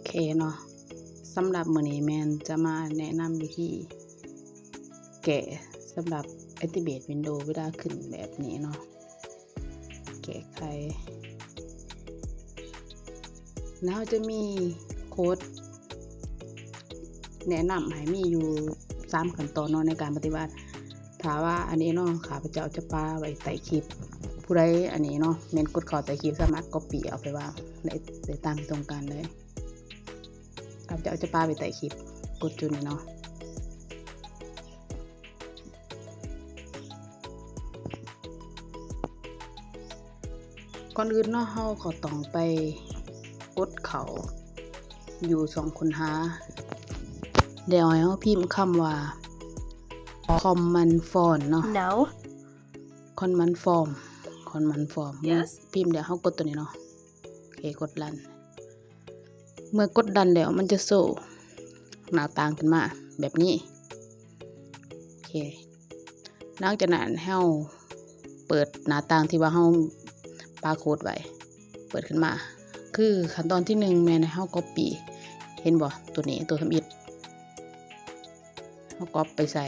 ເຄເນາະ, ສຳລັບມື້ນີ້ແມ່ນຈະມາແນະນຳວິທີແກ້ສຳລັບ Activate Windows ເວລາຂຶ້ນແບບນີ້ເນາະ, ແກ້ໄຂ. ແລ້ວເຮົາຈະມີໂຄດແນະນຳໃຫ້ມີຢູ່ສາມຂັ້ນຕອນເນາະ ໃນການປະຕິບັດ. ຖ້າວ່າອັນນີ້ເນາະ ຂ້າພະເຈົ້າຈະປະໄວ້ໃຕ້ຄລິບ, ຜູ້ໃດອັນນີ້ເນາະ ແມ່ນກົດເຂົ້າໃຕ້ຄລິບ ສາມາດ Copy ເອົາໄປວາງໄດ້ ໄດ້ຕາມທີ່ຕ້ອງການເລີຍ. ຂ້າພະເຈົ້າຈະປະໄວ້ໃຕ້ຄລິບ, ກົດຈຸດນີ້ເນາະ. ກ່ອນອື່ນເນາະ ເຮົາກໍຕ້ອງໄປກົດເຂົ້າຢູ່ຊ່ອງຄົ້ນຫາ ແລ້ວໃຫ້ເຮົາພິມຄຳວ່າ Command Form ເນາະ. Command Form Command Form ພິມແລ້ວເຮົາກົດຕົວນີ້ເນາະ. ໂອເຄ ກົດ Run. ເມື່ອກົດ Run ແລ້ວ ມັນຈະໂຊໜ້າຕ່າງຂຶ້ນມາແບບນີ້. ໂອເຄ ຫຼັງຈາກນັ້ນເຮົາເປີດໜ້າຕ່າງທີ່ວ່າເຮົາປະໂຄດໄວ້ ເປີດຂຶ້ນມາ. ຄືຂັ້ນຕອນທີໜຶ່ງແມ່ນໃຫ້ເຮົາ Copy ເຫັນບໍ່ ຕົວນີ້ ຕົວທຳອິດ ເຮົາ Copy ໄປໃສ່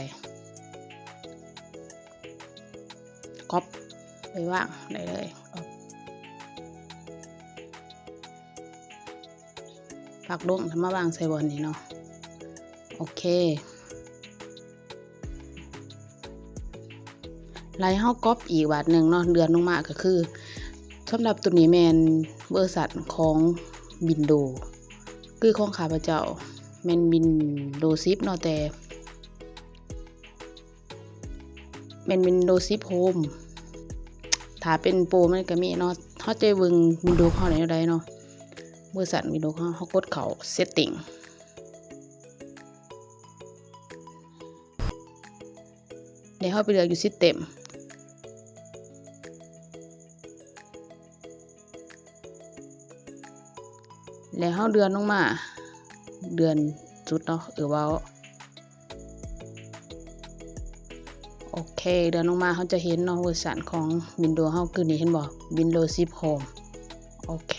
Copy ໄປວາງໄດ້ເລີຍ. ພັກລົງ ແລ້ວມາວາງໃສ່ບ່ອນນີ້ເນາະ. ໂອເຄ ແລ້ວເຮົາ Copy ອີກບາດໜຶ່ງເນາະ, ເລື່ອນລົງມາກໍຄື ສຳລັບຕົວນີ້ແມ່ນເວີຊັນຂອງ Windows ຄືຂອງຂ້າພະເຈົ້າແມ່ນ Windows ສິບເນາະ, ແຕ່ ແມ່ນ Windows ສິບ Home. ຖ້າເປັນ Pro ມັນກໍມີເນາະ, ເຮົາຈະເບິ່ງ Windows ເຮົາໄດ້ແນວໃດເນາະ, ເວີຊັນ Windows ເຮົາ ເຮົາກົດເຂົ້າ Setting ແລ້ວເຮົາໄປເລືອກຢູ່ System ແລ້ວເຮົາເລື່ອນລົງມາ ເລື່ອນສຸດເນາະ ເອີ ເວົ້າ ໂອເຄ ເລື່ອນລົງມາເຮົາຈະເຫັນເນາະ ເວີຊັນຂອງ Windows ເຮົາຄືນີ້ ເຫັນບໍ່ Windows ສິບ Home. ໂອເຄ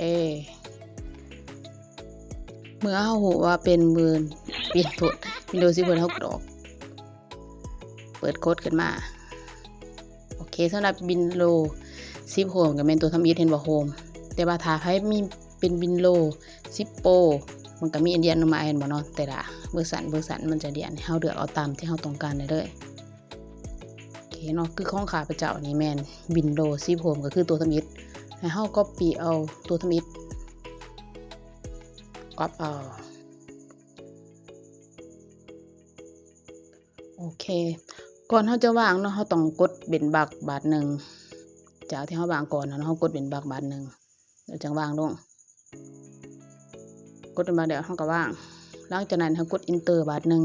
ເມື່ອເຮົາຮູ້ວ່າເປັນ Win- Windows ສິບ Home ເຮົາກໍອອກ ເປີດໂຄດຂຶ້ນມາ. ໂອເຄ ສຳລັບ Windows ສິບ Home ກໍແມ່ນຕົວທຳອິດ ເຫັນບໍ່ Home. ແຕ່ວ່າຖ້າໃຜມີເປັນ Windows ສິບ Pro ມັນກໍມີເລື່ອນລົງມາ ເຫັນບໍ່ເນາະ, ແຕ່ລະເວີຊັນ ເວີຊັນມັນຈະເລື່ອນ ໃຫ້ເຮົາເລືອກເອົາຕາມທີ່ເຮົາຕ້ອງການໄດ້ເລີຍ. ໂອເຄເນາະ, ຄືຂອງຂ້າພະເຈົ້ານີ້ແມ່ນ Windows ສິບ Home ກໍຄືຕົວທຳອິດ, ໃຫ້ເຮົາ Copy ເອົາຕົວທຳອິດ Copy ເອົາ. ໂອເຄ ກ່ອນເຮົາຈະວາງເນາະ ເຮົາຕ້ອງກົດເວັ້ນວຣກບາດໜຶ່ງ ຈາກທີ່ເຮົາວາງກ່ອນເນາະ, ເຮົາກົດເວັ້ນວຣກບາດໜຶ່ງ ແລ້ວຈັ່ງວາງລົງ. ກົດເວັ້ນວຣກແລ້ວເຮົາກໍວາງ, ຫຼັງຈາກນັ້ນເຮົາກົດ Enter ບາດໜຶ່ງ.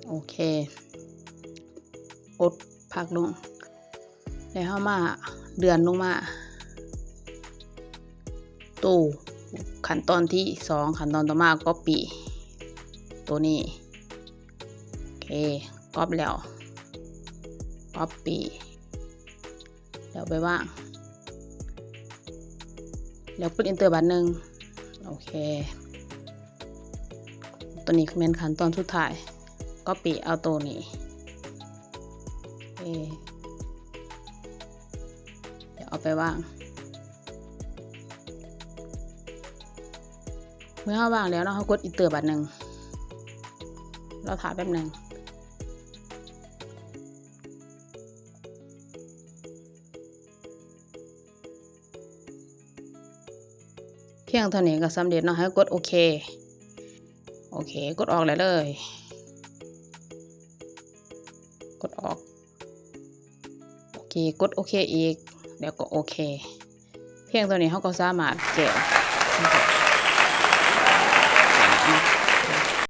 ໂອເຄ ກົດພັກລົງ ແລ້ວເຮົາມາເລື່ອນລົງມາ ໂຕຂັ້ນຕອນທີສອງ ຂັ້ນຕອນຕໍ່ມາ Copy ໂຕນີ້. ໂອເຄ Copy ແລ້ວ Copy ແລ້ວໄປວາງ ແລ້ວກົດ Enter ບາດໜຶ່ງ. ໂອເຄ ໂຕນີ້ແມ່ນຂັ້ນຕອນສຸດທ້າຍ Copy ເອົາໂຕນີ້ ເອ ແລ້ວເອົາໄປວາງ. ເມື່ອເຮົາວາງແລ້ວເນາະ ເຮົາກົດ Enter ບາດໜຶ່ງ, ລໍຖ້າແປັບໜຶ່ງ. ພຽງເທົ່ານີ້ກໍສຳເລັດເນາະ, ໃຫ້ກົດໂອເຄ. ໂອເຄ ກົດອອກໄດ້ເລີຍ, ກົດອອກ. ໂອເຄ ກົດໂອເຄອີກ ແລ້ວກໍໂອເຄ. ພຽງເທົ່ານີ້ເຮົາກໍສາມາດແກ້